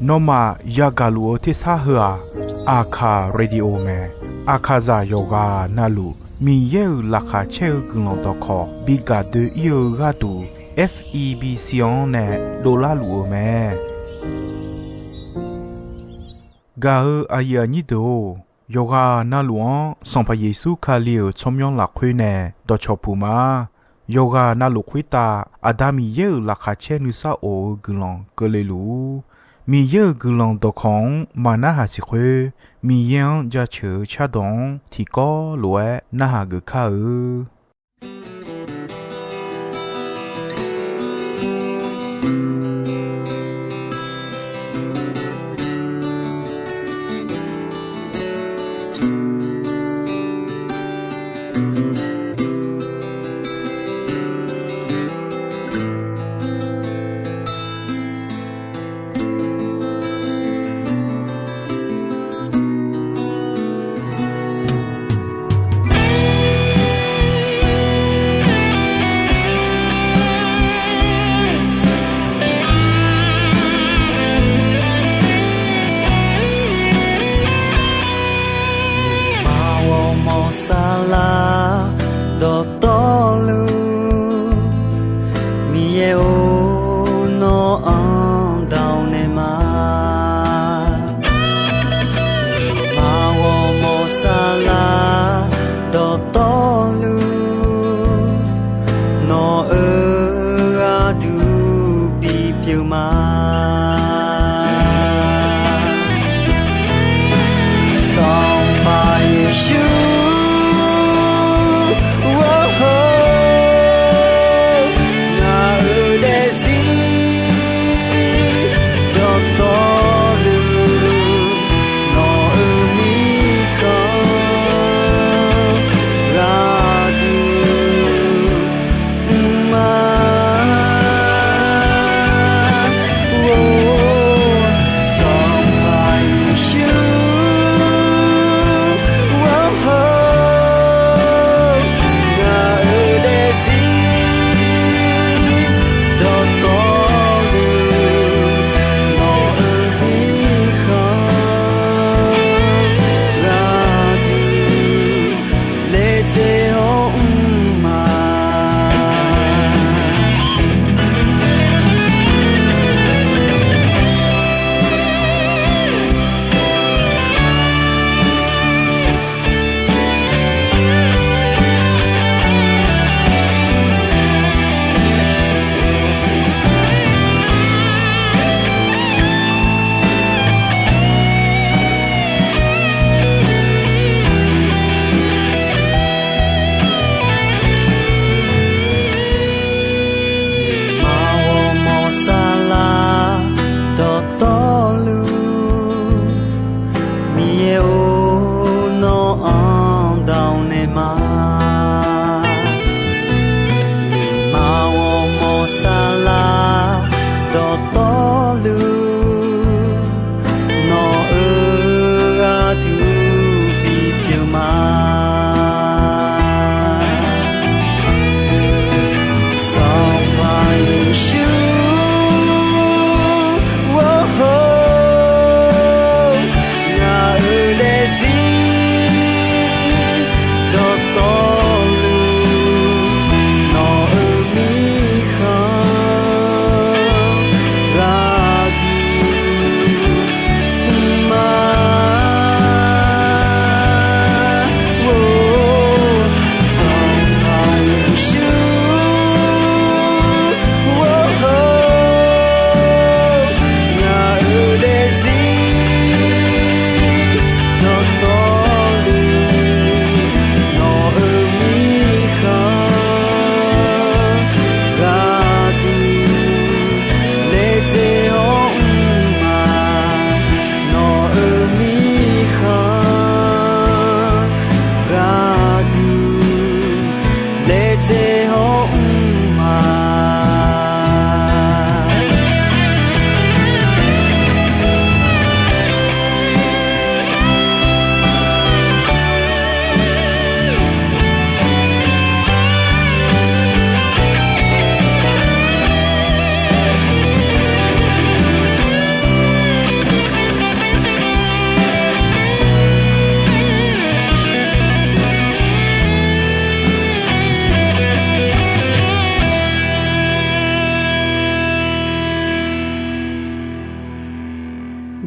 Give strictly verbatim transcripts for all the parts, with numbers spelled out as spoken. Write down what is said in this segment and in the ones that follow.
Nawmaf yagaq luf-eu tersar heu-aq, Aqkaq Radio mae. Aqkaqzaq yawqghaq navluf Miqyaer-euq laqkhaq caer-eu guiqlanq dawqkawq bi gaq doe-ir-eu gharduq, F E B C-anr nae dovlar luf-eu mae. Gaq-eu aqyuif aqnyir deuq-or, yawqghaq navluf-anr Sanqpaq Yeqsur Kali-euq tsawrmyanr lafkhoer nae dawqcawq puq ma. Yawqghaq navluf khoertav Aqda Miqyaer-euq laqkhaq caer nuisar of-eu guiqlanq keuvle luf-ur. Miqyaer-euq guiqlanq dawqkawq-anr maqnarhaq siq khoer, Miqyaer-anr jaceuq-eu cardawq-anr tiqkawv lof-aer narhaq geuf kar-eu. Nuima ghawrmawr saflar dawqtawvluf, Miqyaer-or, nawr-anr dawq naeq ma. Nuima ghawrmawr saflar dawqtawvluf, nawq-euq gharduq bipyeuf ma. Sanqpaq Yeqsur, ngaq-euq daefzir dawqtawvluf, nawq-euq mirkhanq gharduq mr ma.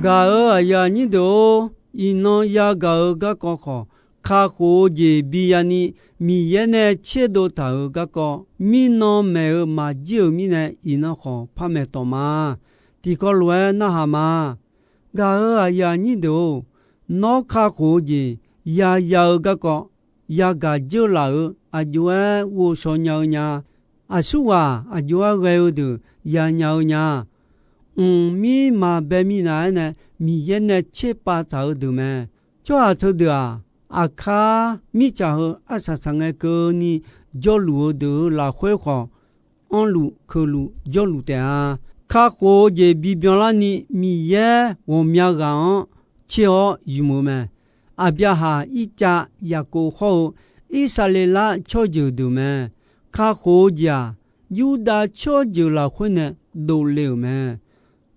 Gaq-euq aqyuif aqnyir deuq-or, iqnan yagaq-eu garkawv khawf, kakhof-eu jeq bi yani Miqyaer nae tserdov taq-euq garkawv, mirnan maeq-eu maqjir-euq mirnae, iqnan khawf par maeqtawq ma. Tiqkawv lof-aer narhaq ma. Gaq-euq aqyuif aqnyir deuq-or, nawr kakhof-eu jeq yaya-eu garkawv, yagaq dzeur laf-euq aqjox-aer ghovshaw nya-eu nya. Aqsurghaq aqjox-aer ghae-eu deuq yanya-eu nya. Mqmir maqbae minav-aer nae Miqyaer nae tserpav taq-eu deuq mae. Tsawrhaq teudeuq-aq, aqkar mirtsaq heu arsaq saqngae keuvni jawrluf-eu deuq-euq lafkhoer khawf, anrluf keuluf jawrluf taef-a. Kakhof-eu jeq bibyan larni Miqyaer ghawqmya ghaq-anr tser-awr ymq-eu mae. Aqbyaqhaq, Irtsav, Yaqkov hawr-eu Irsaqleqlav tsawrjeuq deuq mae. Kakhof-eu jeq-aq, Yurdav tsawrjeuq lafkhoer nae dovle-euq mae.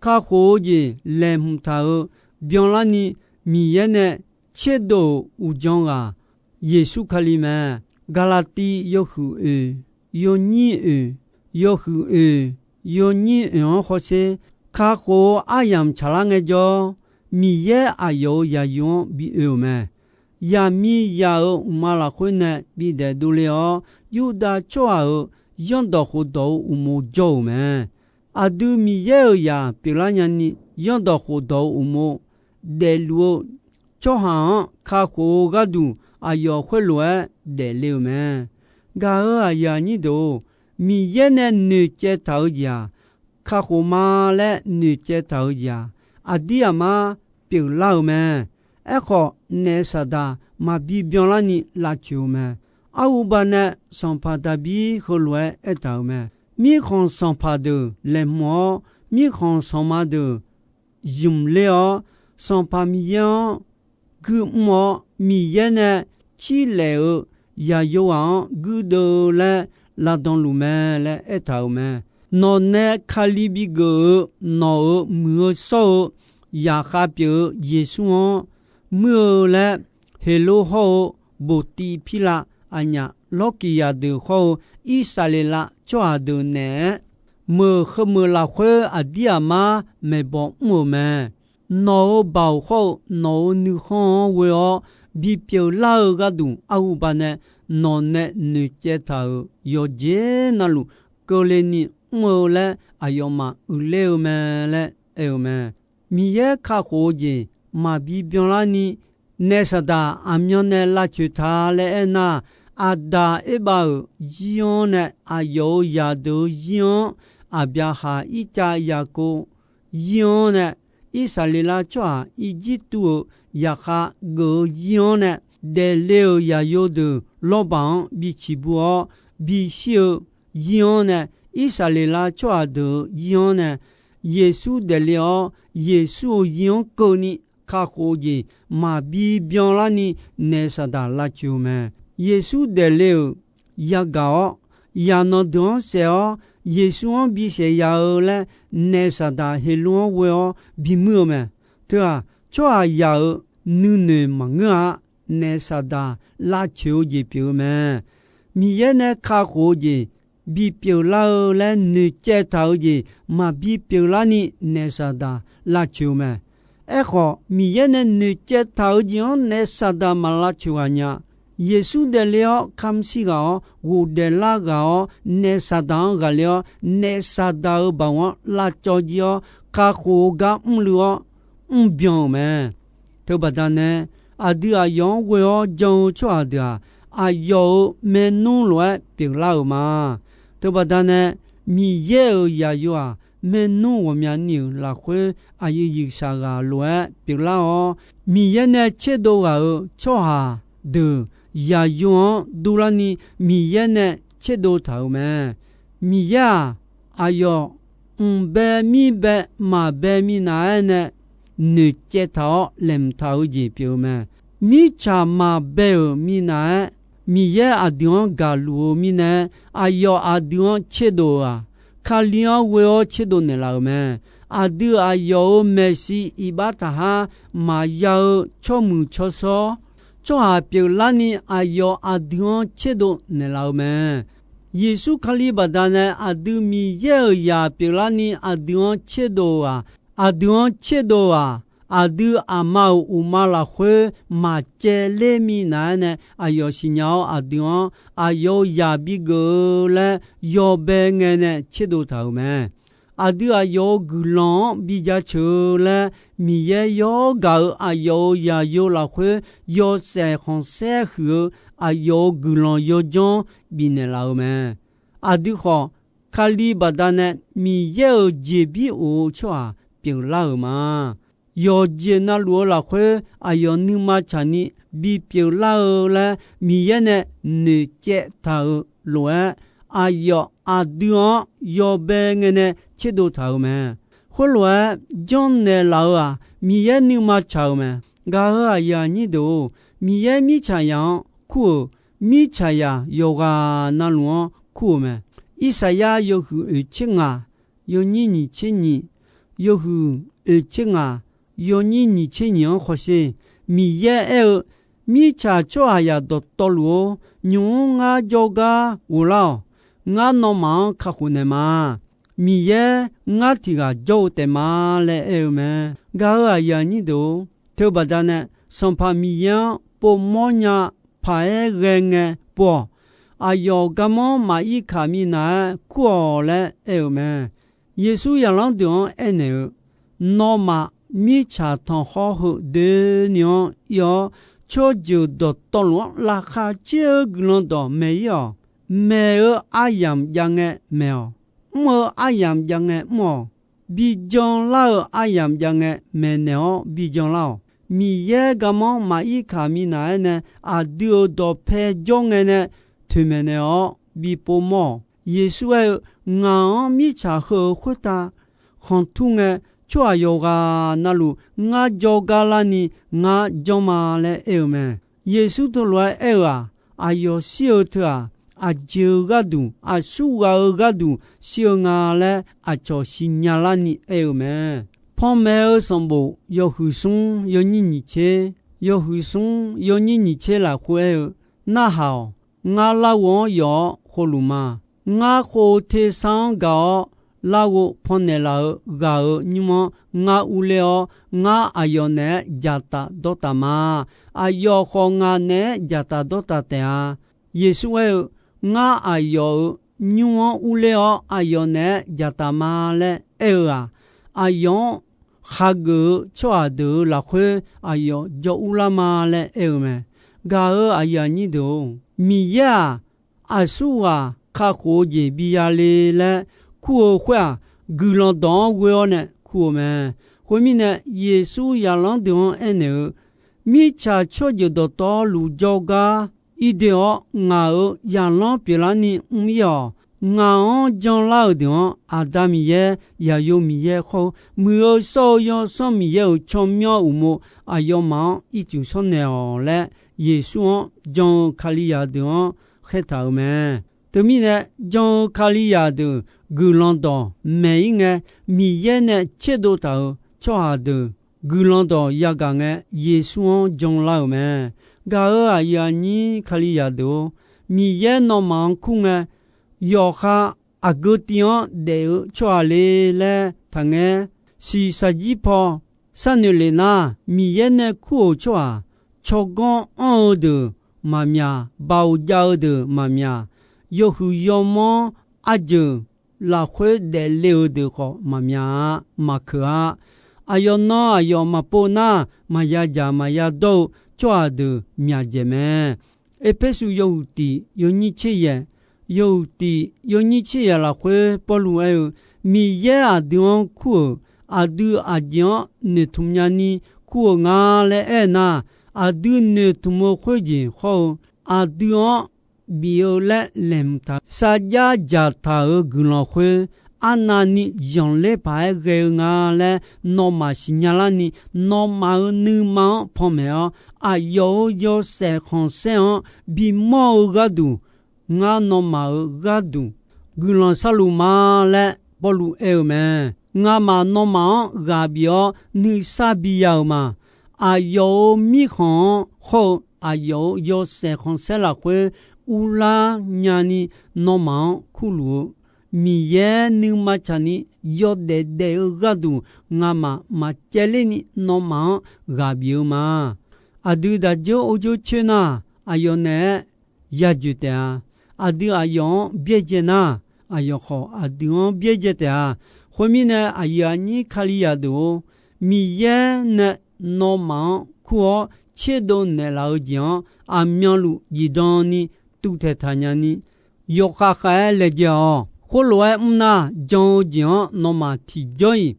Kakhof-eu jeq laeqhmq taq-euq byanlarni Miqyaer nae tserdov-euq uqdzan ghaq Yeqsur Kali mae. Gaqlaqtiv yawhuiq oeq, yawnyir oeq, yawhuiq oeq, yawnyir oeq-anr hawsher. Kakhof-eu aryamq tsaqlar ngaejawr, Miqyaer aqyawf-euq yaqyu-anr bi oe-euq mae. Yaqmiq yaq-euq uqma lafkhoer nae bidaef dovle-awr, Yurdav tsawrhaq-euq zanrdawq khofdawq-eu uqmov jawr-euq mae. Aqdui Miqyaer-euq zaq pyeuflar nyani, zanrdawq khofdawq-eu uqmov daefluf-eu tsawrhaq-anr kakhof-eu gharduq, aqyawf khoerlof-aer daefle-euq mae. Gaq-euq aqyuif aqnyir deuq-or, Miqyaer nae noeqcaev taq-eu jeq-aq, kakhof ma laer noeqcaev taq-eu jeq-aq, aqdir aqmar pyeuflar-euq mae. Aerkhawf, naef saqdaq maqbi byanlarni lavcoeq-eu mae. Arhuba nae sanqpaq Daqbir heulof-aer aertaq-euq mae. Mirkhanq sanqpaq deuq laeqhmq-awr, mirkhanq sanqma deuq zmq ler-awr, Sanqpaq Miqyaer-anr guirmr-awr, Miqyaer nae cirlaef-eu yaqyo ghaq-anr guirdeuv-eu laer lavdan luf mae laer aertaq-euq mae. Nawq nae Kali bigeuf-eu, nawq-euq muiq-eu shawr-eu zaqkhav pyeuf-eu Yeqsur-anr muir-eu laer, Heqlov hawr-eu Boqtiv Pirlav, aqnyaf Lawrkiqzaq deuq hawr-eu Irsaqleqlav tsawrhaq deuq naeq-aer, meuq heumeuq lafkhoer aqdir aqmar maeqbawq mr-euq mae. Nawq-euq baoq hawr-eu nawq-euq nuikhanr-anr ghoe-awr bipyeuf lar-eu gharduq, arhuba nae nawq nae noeqcaev taq-euq yawqjeq navluf keuvle ni mr-eu laer aqyawfmaf uiqler-eu mae laer aer-eu mae. Miqyaer kakhof-eu jeq maqbi byanlarni, naef saqdaq aqmyan nae lavcoeq ta laer aernar, Aqdaq Erbav-euq zir-anr nae aqyawf-euq zaqdeuq-eu zir-anr, Aqbyaqhaq, Irtsav, Yaqkov zir-anr nae, Irsaqleqlav tsawrhaq Irjirtuv-euq zaqkhav geuf-eu zir-anr nae, daefle-euq zaqyo deuq lawrbaq-anr biciq bu-awr bishir-eu zir-anr nae, Irsaqleqlav tsawrhaq deuq-eu zir-anr nae, Yeqsur daefle-awr, Yeqsur-euq zir-anr keuvni kakhof-eu jeq maqbi byanlarni, naef saqdaq lavcoeq-eu mae. Yeqsur daefle-euq yagaq-awr, zaqnanq deuq-anr saef-awr, Yeqsur-anr bisaef ya-eu laer, naef saqdaq Heqlov-anr ghoe-awr bimuir-eu mae. Teu-aq, tsawrhaqzaq-euq nuinoeq maqngeur-a. Naef saqdaq lavcoeq-eu jeq pyeuf-eu mae. Miqyaer nae kakhof-eu jeq bipyeuf lar-eu laer noeqcaev taq-eu jeq maqbi pyeuflarni, naef saqdaq lavcoeq-eu mae. Aerkhawf, Miqyaer nae noeqcaev taq-eu jeq-anr naef saqdaq maq lavcoeq ghaq nya. Yeqsur daefle-awr, kamq shir ghaq-awr, ghofdaef lar ghaq-awr, naef saqdaq-anr ghaqler-awr, naef saqdaq-euq baoq-anr lavcawv jir-awr, kakhof-eu gar mrluiv-awr, mrbyan-euq mae. Teubaqda nae, aqdui aqyawf-anr ghoe-awr jan-eu tsawrhaq deuq-aq, aqyawf-euq maernmr lof-aer pyeuflar-euq ma. Teubaqda nae, Miqyaer-euq zaqyo-aq, maernmr ghawqmyani-euq lafkhoer aqyuif yiqshaq ghaq lof-aer pyeuflar-awr, Miqyaer nae tserdov ghaq-euq tsawrhaq deuq zaqyo-anr durlarni, Miqyaer nae tserdov taq-euq mae. Miqyaer-aq, aqyawf mqbae mirbae maqbae minav-aer nae noeqcaev taq-awr laeqhmq taq-eu jeq pyeuf-eu mae. Mirtsaq maqbae-euq minav-aer, Miqyaer aqdui-anr gaqluf-eu mirnae, aqyawf aqdui-anr tserdov-euq-aq, Kali-anr ghoe-awr tserdov naeqlaf-euq mae. Aqdui aqyawf-euq maeqshi iqbax taqhar maqya-eu tsawrmuiq tsawrshawr, tsawrhaq pyeuflarni aqyawf aqdui-anr tserdov naeqlaf-eu mae. Yeqsur Kali baqdanae aqdui Miqyaer-euq zaq pyeuflarni aqdui-anr tserdov-aq, aqdui-anr tserdov-aq, aqdui aqma-euq uqma lafkhoer maqcaevler minav-aer nae aqyawf siqnya-awr, aqdui-anr aqyawf-euq zaq bigeuf-eu laer yawbae ngae nae tserdov taq-euq mae. Aqdui aqyawf-euq guiqlanq-anr bijaceuq-eu laer, Miqyaer yawr gaq-euq aqyawf-euq zaqyo lafkhoer yawshaef khanqsaer huiq-eu aqyawf-euq guiqlanq yawdzanr bifnaeq laf-eu mae. Aqdui khawf, Kali baqdanae Miqyaer-euq jeqbir of-eu tsawrhaq pyeuflar-euq ma. Yawqjeq navluf-eu lafkhoer aqyawf nuima tsaqni bipyeuf lar-eu laer Miqyaer nae noeqcaev taq-euq lof-aer, aqyawf aqdui-anr yawbae ngae nae tserdov taq-euq mae. Khoerlof-aer janrnaeq laf-euq-aq, Miqyaer nuima tsaq-euq mae. Gaq-euq aqyuif aqnyir deuq-or, Miqyaer mirtsaqzaq-anr kur-euq, mirtsaqzaq yawqghaq navluf-anr kur-euq mae. Irsaqyar yawhuiq oeq tser ngaq, yawnyir nyiq tser nyiq, yawhuiq oeq tser ngaq, yawnyir nyiq tser nyiq-anr hawsher. Miqyaer aer-eu, Mirtsaq tsawrhaqzaq dawqtawvluf-or, nymq-mr ngar jawrgar ghoflar-awq. Ngar nawmaf-anr kakhof naeq ma. Miqyaer ngar tiq ghaq jawr-eu taef ma laer aer-eu mae. Gaq-euq aqyuif aqnyir deuq-or, teubaqda nae Sanqpaq Miqyaer-anr povmawr nya paq-aer ghae ngae pov-awq. Aqyawf garmanr maqir kaq minav-aer kur-awq laer aer-eu mae. Yeqsur zaqlanr deuq-anr aernaeq-eu, Nawmaf mirtsaq tanqkhawr heu doeni-anr ir-awr, tsawrjeuq dawqtawvluf-anr laqkhaq caer-eu guiqlanq dawq maeq-ir-awq. Maeq-eu aryamq jav ngae maeq-awq. Mr-eu aryamq jav ngae mr-awq. Bijan lar-eu aryamq jav ngae maeqnaeq-awr bijan lar-awq. Miqyaer garmanr maqir kaq minav-aer nae aqdui-euq dawqpae jawr ngae nae toeqmaeq naeq-awr bi povmawr-awq. Yeqsur aer-eu, Ngaq-anr mirtsaq heu-euq khoertav khanqtur ngae, tsawrhaq yawqghaq navluf ngar jawrgar larni ngar janr ma laer aer-eu mae. Yeqsur teulof-aer aer-eu-aq, aqyawf shir-eu teu-aq, aqjeq-eu gharduq, aqsurghaq-eu gharduq shir-eu nga laer aqcawq siqnya larni aer-eu mae. Panmaeq-eu sanqbof yawhuiq smr yawnyir nyiq tser, yawhuiq smr yawnyir nyiq tser lafkhoer aer-eu, Narhaq-awq. Ngar larghov-anr yawf-awr khovluf ma. Ngar khov tersar-anr gaq-awr larghov pannaeq laf-eu ghaq-euq nymr-anr ngar urler-awr, ngar aqyawf naeq-aer dzaqtaf dawrtaf ma. Aqyawf khawf ngaq naeq-aer dzaqtaf dawrtaf taef-a. Yeqsur aer-eu, Ngar aqyawf-euq nymr-anr urler-awr aqyawf naeq-aer dzaqtaf ma laer aer-eu-aq, aqyawf-anr khageuf-eu tsawrhaq deuq-euq lafkhoer aqyawf jawr urlar ma laer aer-eu mae. Gaq-euq aqyuif aqnyir deuq-or, Miqyaer-aq, aqsurghaq kakhof-eu jeq bi ya le laer kur-eu khoer-aq, guiqlanq dawq-anr ghoe-awr nae kur-eu mae. Khoermirnae, Yeqsur zaqlanr deuq-anr aernaeq-eu, Mirtsaq tsawrjeuq dawqtawvluf jawrgar irdeuv-awr, ngaq-euq zaqlanr pyeuflarni mr-ir-awq. Ngaq-anr janlar-euq deuq-anr Aqda Miqyaer, Zaqyo Miqyaer khawr-eu Muiq-eu shawr-eu Yawsanr Miqyaer-euq tsawrmyanr uqmov aqyawfmaf-anr ircuf shawrnaeq-awq laer, Yeqsur-anr jan-eu Kalizaq deuq-anr khaertaq-euq mae. Teumirnae, jan-eu Kalizaq deuq guiqlanq dawq maeq-ir ngae, Miqyaer nae tserdov taq-euq tsawrhaq deuq guiqlanq dawq yagaq ngae, Yeqsur-anr janlar-euq mae. Gaq-euq aqyuif aqnyir Kalizaq deuq-or, Miqyaer nawmaf-anr kur ngae, yawqha aqgeu tiv-anr daef-eu tsawrhaq le laer taqngaer. Shiqshaq jir paw sharnoeq lef nar, Miqyaer nae kur-euq tsawrhaq, tsawrganr anr-eu deuq maqmyaq, baoq jav-eu deuq maqmyaq, yawhuiq yawmanr arjeuq lafkhoer daefle-eu deuq khawf maqmyaq-a, maqkeuq-a. Aqyawf nan aqyawf maqpov nar, maqya dzaq maqya dawr-eu tsawrhaq deuq myaqdzaeq mae. Erpersu yawhuiq tiq yawnyir tser yaeq, yawhuiq tiq yawnyir tser yaeq lafkhoer Pawrluv aer-eu, Miqyaer aqdui-anr kur-euq, aqdui aqjeq-anr noeqtmq nyani kur-euq nga laer aernar, aqdui noeqtmq-eu khoerjeq hawr-eu, aqdui-anr bif-eu laer laeqhmq taq-eu sarjax dzaqtaq-euq guiqlanq khoer, arnavni zanqler paq-aer ghae-eu nga laer nawmaf siqnya larni, nawmaf-euq nuima-anr panmaeq-awr, aqyawf-euq yawshaef khanqsaer-anr bimawr-eu gharduq, ngar nawmaf-euq gharduq guiqlanq sharluf ma laer Pawrluv aer-eu mae. Ngamaf nawmaf-anr ghaq bif-awr nuisar biya-euq ma. Aqyawf-euq mirkhanq-anr hawr-eu aqyawf-euq yawshaef khanqsaer lafkhoer urlar nyani nawmaf-anr kurluf-eu Miqyaer nuima tsaqni yawdaef daef-eu gharduq, ngamaf maqcaevler ni nawmaf-anr ghaq bif-eu ma. Aqdui daqjeur or jeur coer nar, aqyawf naeq-aer yajoeq taef-a. Aqdui aqyawf-anr byaerdzae nar, aqyawf khawf aqdui-anr byaerdzae taef-a. Khoermirnae, aqyuif aqnyir Kalizaq deuq-or, Miqyaer nae nawmaf-anr kur-awr tserdov naeqlaf-eu jeq-anr aqmyanluf zifdan ni tuvtaeq taq nya ni, yawkhav khav-aer laejae-awq. Khoerlof-aer mr nar, jan-eu jeq-anr nawmaf tiqjawr-iq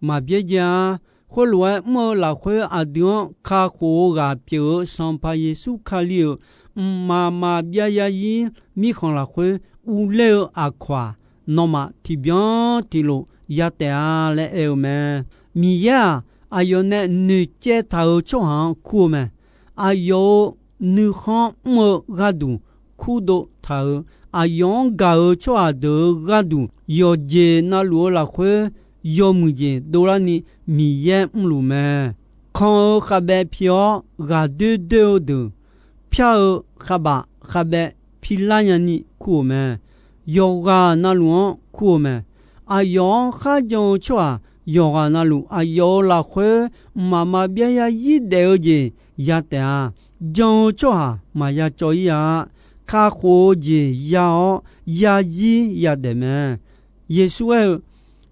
maq byaerdzae-a. Khoerlof-aer mr-eu lafkhoer aqdui-anr kakhof-eu ghaq pyeuf-eu Sanqpaq Yeqsur Kali-euq mqmaq maqbyav zarzir mirkhanq lafkhoer urler-eu aqkawq-aq, nawmaf tiqbyan tiqlof ya taef-a laer aer-eu mae. Miqyaer-aq, aqyawf nae noeqcaev taq-euq tsawrhaq-anr kur-eu mae. Aqyawf-euq nuikhanr mr-eu gharduq kurdov taq-euq, aqyawf-anr gaq-euq tsawrhaq deuq-euq gharduq, yawqjeq navluf-eu lafkhoer yawmuiq jeq dovlarni Miqyaer mrluf mae. Kan-eu khavbaev pi-awr ghaqdoer doer-eu deuq, pyar-eu khavbaf khavbaev pilar nyani kur-euq mae. Yawqghaq navluf-anr kur-eu mae. Aqyawf-anr kharjan-eu tsawrhaq yawqghaq navluf aqyawf-euq lafkhoer mqmaq maqbyav zarzir daef-eu jeq ya taef-a. Jan-eu tsawrhaq maqya cawv-ir-a. Kakhof-eu jeq ya-awr yarzir yadaef mae. Yeqsur aer-eu,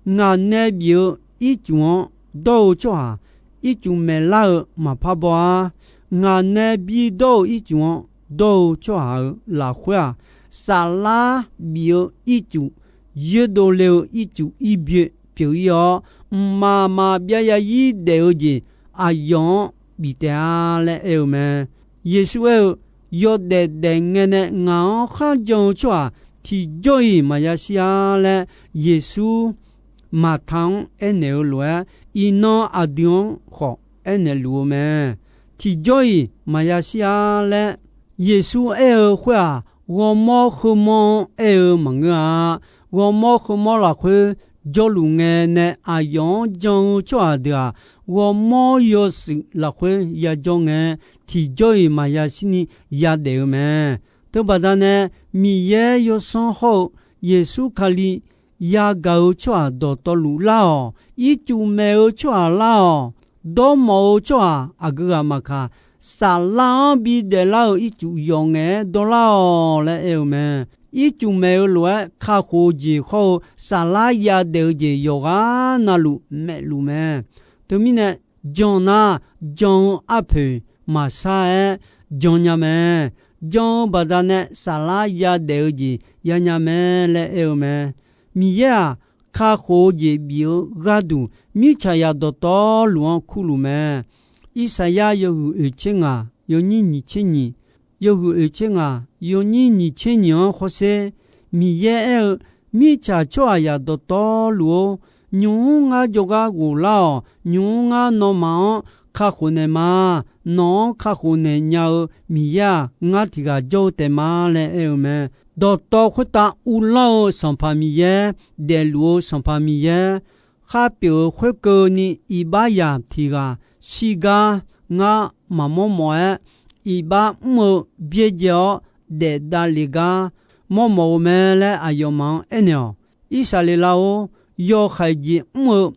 Ngaq nae bif-eu ircuf-anr dawr-eu tsawrhaq, ircuf maeqlar-eu maqpar baw-ar. Ngaq nae bidawr-euq ircuf-anr dawr-eu tsawrhaq-euq lafkhoer-aq, saflar bif-eu ircuf, yoerdov le-eu ircuf irbyoe pyeuf-ir-awr, mqmaq maqbyav zarzir daef-eu jeq aqyawf-anr bif taef-a laer aer-eu mae. Yeqsur aer-eu, Yawdaef daef ngae nae ngaq-anr kharjan-eu tsawrhaq tiqjawr-iq maqya shir-ar laer, Yeqsur Maqta-anr aernaeq-eu lof-aer, iqnan aqdui-anr khawf aernaeq luf-eu mae. Tiqjawr-iq maqya shir-ar laer Yeqsur aer-eu khoer-aq, ghawrmawr kheumawr-anr aer-eu maqngeur-a. Ghawrmawr kheumawr lafkhoer jawrluf ngae nae aqyawf-anr jan-eu tsawrhaq deuq-aq, ghawrmawr yawshuif lafkhoer yajawr ngae, tiqjawr-iq maqya shirni yadaef-eu mae. Teubaqda nae, Miqyaer yawsanr hawr-eu Yeqsur Kali yagaq-eu tsawrhaq dawqtawvluf lar-awq. Ircuf maeq-eu tsawrhaq lar-awq. Dawrmawf-eu tsawrhaq aqgeu ghaq maqkaq, saflar-anr bidaef lar-euq ircuf yawf ngaef-aer dawrlar-awq laer aer-eu mae. Ircuf maeq-eu lof-aer kakhof-eu jeq hawr-eu saflar yadaef-eu jeq yawqghaq navluf maeqluf mae. Teumirnae, jan nar, jan-eu arpoeq maqshar-aer jan nya mae. Jan-eu baqdanae saflar yadaef-eu jeq yanya mae laer aer-eu mae. Miqyaer-aq, kakhof-eu jeq bif-eu gharduq mirtsaqzaq dawqtawvluf-anr kurluf mae. Irsaqyar yawhuiq oeq tser ngaq, yawnyir nyiq tser nyiq, yawhuiq oeq tser ngaq, yawnyir nyiq tser nyiq-anr hawsher. Miqyaer aer-eu, Mirtsaq tsawrhaqzaq dawqtawvluf-or, nymq-mr ngar jawrgar ghoflar-awq. Nymq-mr ngar nawmaf-anr kakhof naeq ma. Nawq-anr kakhof naeq nya-eu Miqyaer-aq, ngar tiq ghaq jawr-eu taef ma laer aer-eu mae. Dawqtawv khoertav uvlanr-eu Sanqpaq Miqyaer, daefluf-eu Sanqpaq Miqyaer, khar pyeuf-eu khoerkeuvni iqbax zaq tiq ghaq shirgar ngar maqmawr mawf-aer, iqbax mr-eu byaerdzae-awr daef davlef gar mawr mawf-eu mae laer aqyawfmaf-anr aernaeq-awq. Irsaqleqlav-or, yawhaiq jeq mr-eu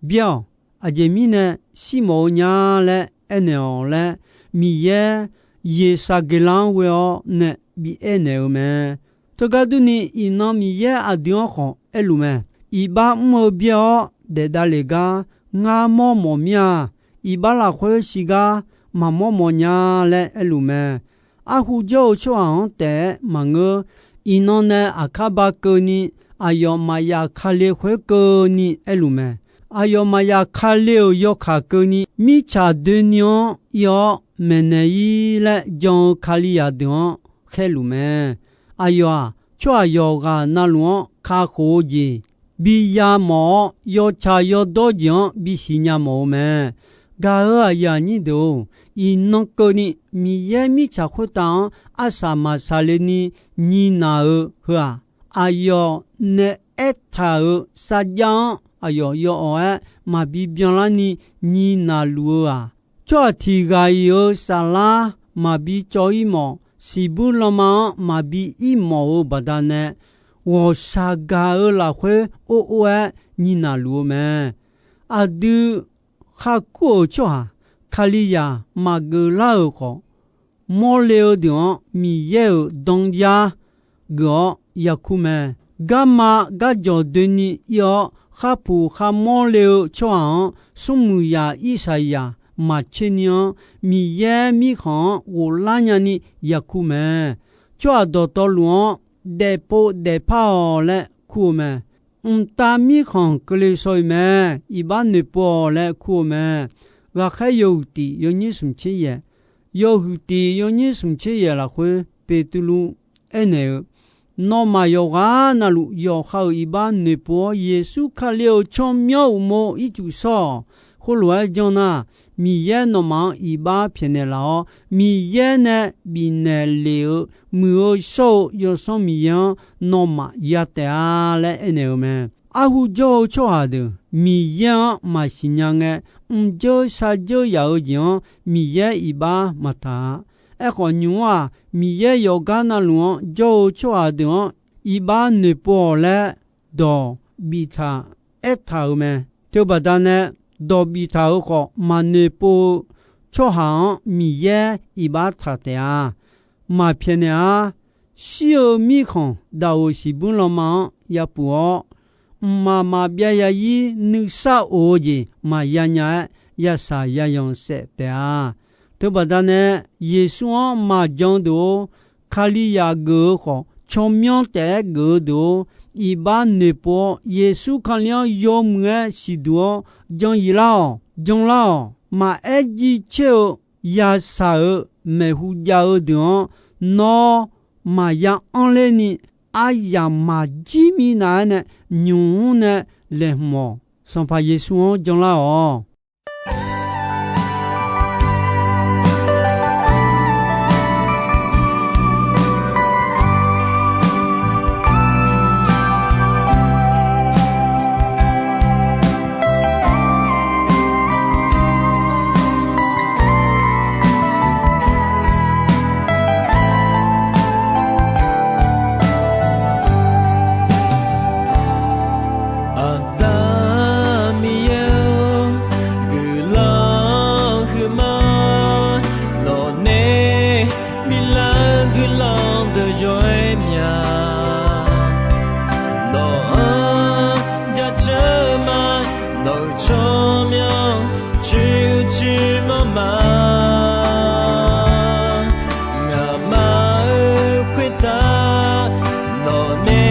byaer-awq. Aqjeq mirnae shir mawf-eu nya laer aernaeq-awq laer, Miqyaer Yeqsaqgeqlav-anr ghoe-awr nae bi aernaeq-eu mae. Teugar durni, iqnan Miqyaer aqdui-anr khawf aerluf mae. Iqbax mr-eu byaer-awr daef davlef gar ngar mawr mawf mir-a. Iqbax lafkhoer shirgar maqmawr mawf nya laer aerluf mae. Arhu jawr-eu tsawrhaq-anr taef-aer maqngeur. Iqnan nae aqkar ba keuvni, aqyawf maqyaf kale khoerkeuvni aerluf mae. Aqyawf maqyaf kale-euq yawkaq keuvni, mirtsaq doeni-anr ir-awr maeqnaeq-ir laer jan-eu Kalizaq deuq-anr khaerluf mae. Aqyawf-aq, tsawrhaq yawqghaq navluf-anr kakhof-eu jeq bi yamawf-awr, yawtsaq yawdawr jeq-anr bisiq nya mawf-eu mae. Gaq-euq aqyuif aqnyir deuq-or, iqnan keuvni Miqyaer mirtsaq khoertav-anr arsaq maqsaq le ni nyiq naq-eu heu-aq, aqyawf nae aertaq-euq sarjax-anr aqyawf yawawq-aer maqbi byanlar ni nyiq naq luf-eu-aq, tsawrhaq tiq ghaq-iq-euq saflar maqbi cawv-ir mawf, siqbuir lanma-anr maqbi ir mawf-eu baqdanae, ghawqshaq gaq-eu lafkhoer or or-aer nyiq naq luf-eu mae. Aqdui kharkur-euq tsawrhaq Kalizaq maqgeuf lar-euq khawf, mawrle-eu deuq-anr Miqyaer-euq dan yar geuf-awr yakur mae. Garma garjawq doeni ir-awr kharpuq kharmawr le-eu tsawrhaq-anr, smrmuiq zaq Irsaqyaq maqtser ni-anr, Miqyaer mirkhanq-anr ghoflar nyani yakur mae. Tsawrhaq dawqtawvluf-anr daefpov daefpar-awq laer kur-eu mae. Mqtav mirkhanq keuvle shaw-iq mae. Iqbax noeqpov-awq laer kur-eu mae. Ghaqkhaer yawhuiq tiq yawnyir smq tser yaeq, yawhuiq tiq yawnyir smq tser yaeq lafkhoer Beqtuvluv aernaeq-eu, Nawmaf yawqghaq navluf yawqha-euq iqbax noeqpov-awr, Yeqsur Kali-euq tsawrmyanr uqmov ircuf shawr-awq. Khoerlof-aer janr nar, Miqyaer nawmaf-anr iqbax pyaeqnaeq laf-awr, Miqyaer nae bifnaeq lef-eu muiq-eu shawr-eu Yawsanr Miqyaer-anr nawmaf ya taef-a laer aernaeq-eu mae. Arhu jawr-eu tsawrhaq deuq Miqyaer-anr maqsiq nya ngae, mqdzeur shardzeur yaf-eu jeq-anr Miqyaer iqbax maqtaq-a. Aerkhawf, nymq-mr-aq, Miqyaer yawqgar navluf-anr jawr-eu tsawrhaq deuq-anr iqbax noeqpov-awq laer dawq biftaq aertaq-euq mae. Teubaqda nae, dawq biftaq-euq khawf maqnoeqpov-eu tsawrhaq-anr Miqyaer iqbax taq taef-a. Maqpyaeqnaeq-ar. Shir-eu mirkhanq daq-euq siqbymr lanma-anr yapuf-awr, mqmaq maqbyav yazir nuisar of-eu jeq maqya nya-aer, yashaq yayanq saef taef-a. Teubaqda nae, Yeqsur-anr maqjan deuq-or, Kalizaq geuf-eu khawf tsawrmyanr taef-aer geuf-eu deuq-or, iqbax noeqpov-awr Yeqsur Kali-anr yawmuiq-aer siqduq-awr jan yif lar-awq, jan lar-awq. Maqaer jiv caer-eu yashaq-euq maeqhu jav-eu deuq-anr nawr maqya anr ler ni, aryamq maqjir minav-aer nae nymq-mr nae laeqhmq-awq. Sanqpaq Yeqsur-anr jan lar-awq. Aqda Miqyaer-or, guiqlanq huiqma, nawqnae biflar-eu guiqlanq deuq yawr-aer mya. Nawq-anr jaceuq ma, nawq-euq tsawrmyanr cuiv cuiv manr ma. Ngaqma-euq khoertav nawqnae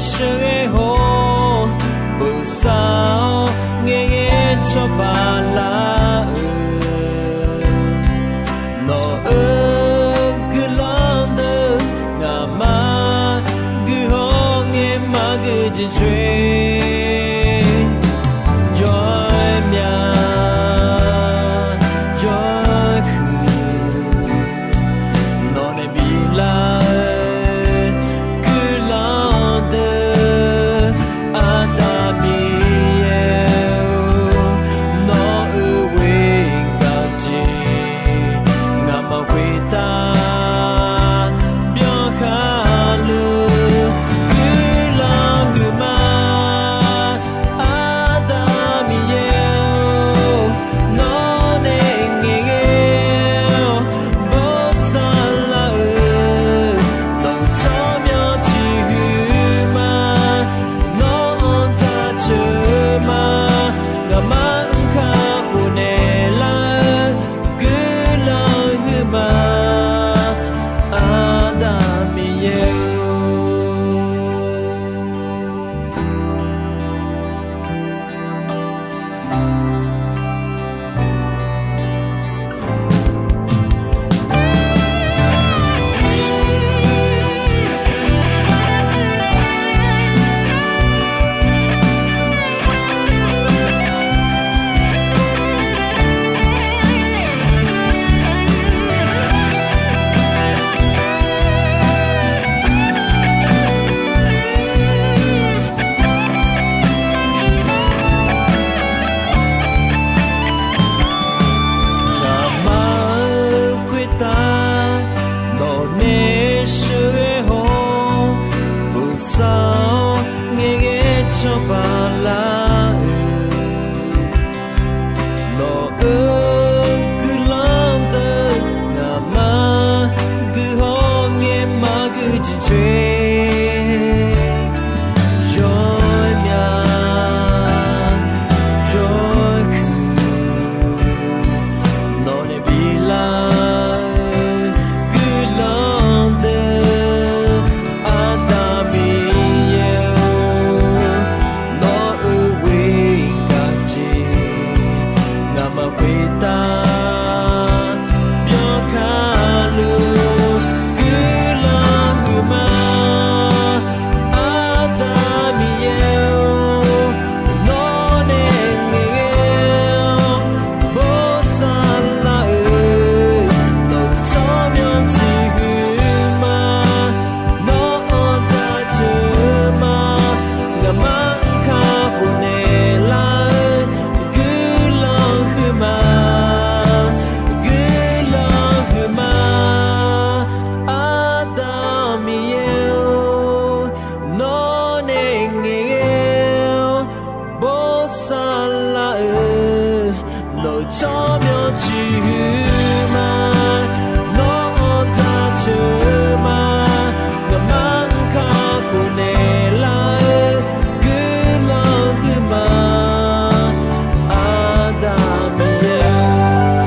sheuqghae haw-awr, bosav-awr ngaeqghae cawba lar-eu, nawq-euq guiqlanq deuq ngaqma guiqlanq ngae maqgui jeq coer. Jawr-aer mya, jawr-aer huiq, nawqnae biflar-eu guiqlanq deuq, Aqda Miqyaer-or, nawq-euq Tsawrmyanr ciqhuiq ma, nawr-anr jaceuq ma, ngaqma-anr kakhof naeqlar-eu guiqlanq huiq ma, Aqda Miqyaer-or.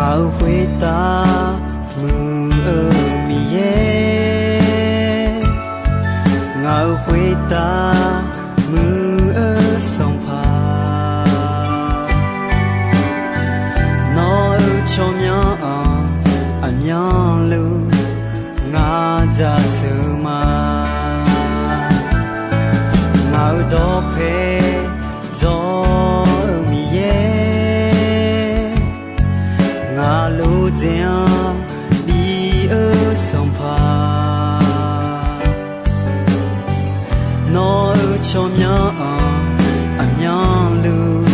Ngaq-euq khoertav muiq-eu Miqyaer, ngaq-euq khoertav muiq-eu Sanqpaq, nawq-euq tsawrmyanr-anr aqmyanluf ngar jaceuq ma. Ngaq-euq dawqpae dzawr-eu Miqyaer, ngaq lofdzae-anr bi-eu Sanqpaq, nawq-euq tsawrmyanr-anr aqmyanluf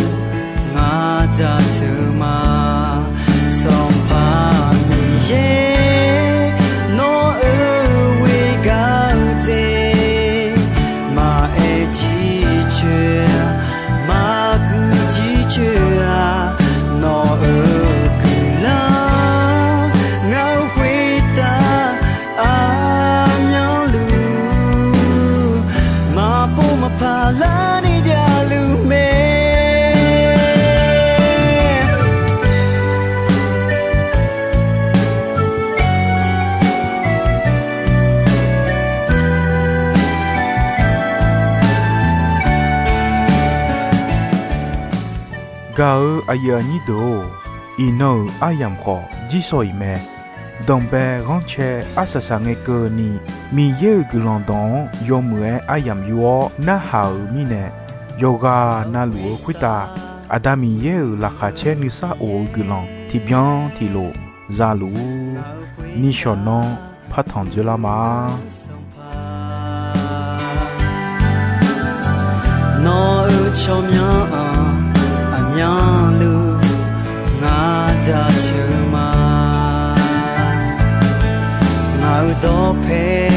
ngar jaceuq ma. Sanqpaq Miqyaer, nawq-euq ghoegaq-eu jeq maqaer jircoer-a, maqguiq jircoer-a, nawq-euq guiqlanq ngar-eu khoertav aqmyanluf maqpov maqpaq larni javluf mae. Gaq-eu aqyuif aqnyir deuq-or, iqnan-euq aryamq khawf jirsawq iq mae. Danqbae ghanrcae arsaq saq ngae keuvni, Miqyaer-euq guiqlanq dawq-anr yawmuiq-aer aryamq yur-awr narhaq-euq mirnae, yawqghaq navluf-eu khoertav Aqda Miqyaer-euq laqkhaq caer nuisar of-eu guiqlanq tiqbyan tiqlof za luf-ur. Nishawq nanr partanq dzoerlar ma. Nawq-euq tsawrmyanr-anr aqmyanluf ngar jaceuq ma. Ngaq-euq dawqpae